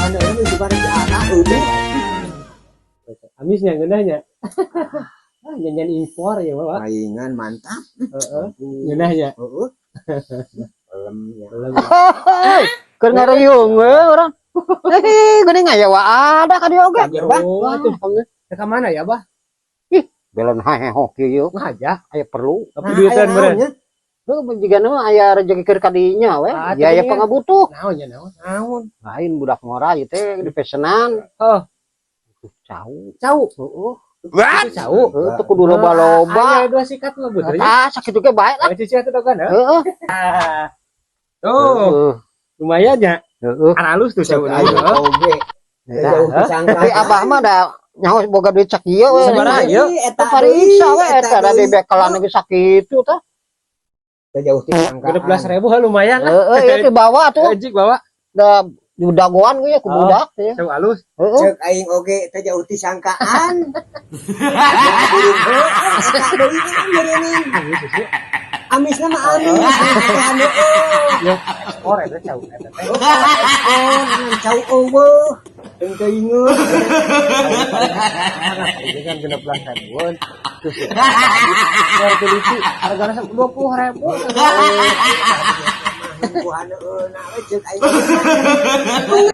Bukan eueuh juga di anak eueuh. Amisnya ngeunahnya. Ah, nyanyian impor ya, Pak. Paingan mantap. Heeh. Ngeunahnya. Heeh. Lemnya. Belum. Keur ngaruyung we urang. Eh, geuning aya wa ada ka dieu oge. Oh, atuh. Ka mana ya, Bah? Belon haeho kieu. Ngaja. Aya perlu. Tapi duitan meureun. Heuh, jigana mah aya rezeki keur ka dinya we. Ah, Ya aya teuing. pangabutuh. Naon ya, naon? Naon? Lain budak ngora ieu teh di pesenan. Oh. Cau. Cau. Heeh. Itu cau. Heuh, teu kudu loba-loba. Aya dua sikat mah buternya. Ah, sakitu ge bae lah. Oh, cici atuh dogan, heuh. Heeh. Tuh, Heeh. lumayan ya. Heeh. Aralus tuh cau. Cek aing oge. Jauh disangka. Tapi abah mah da nyaho boga duit sakieu we. Sabaraha ieu? Eta Pariksa we eta da dibekalan ge sakitu tah. Jauh disangka. 16.000 ha, lumayan lah. Heeh, ieu teh bawa tuh. Ejik bawa. Da didagoan ge ya ku Oh. budak ya. Cau alus. Heeh. Cek aing oge teh jauh disangkaan. Burung heuh eta deui kan meureunnan. Amis sih. Amisna mah amis. Anu Yo, ekspor eta cau eta teh. Oh, cau eueuh. Teu teuingeun. Ini kan 16 ribuan. Terus ya. Teliti harganya 20.000. Buhan eueuh na we cek aing.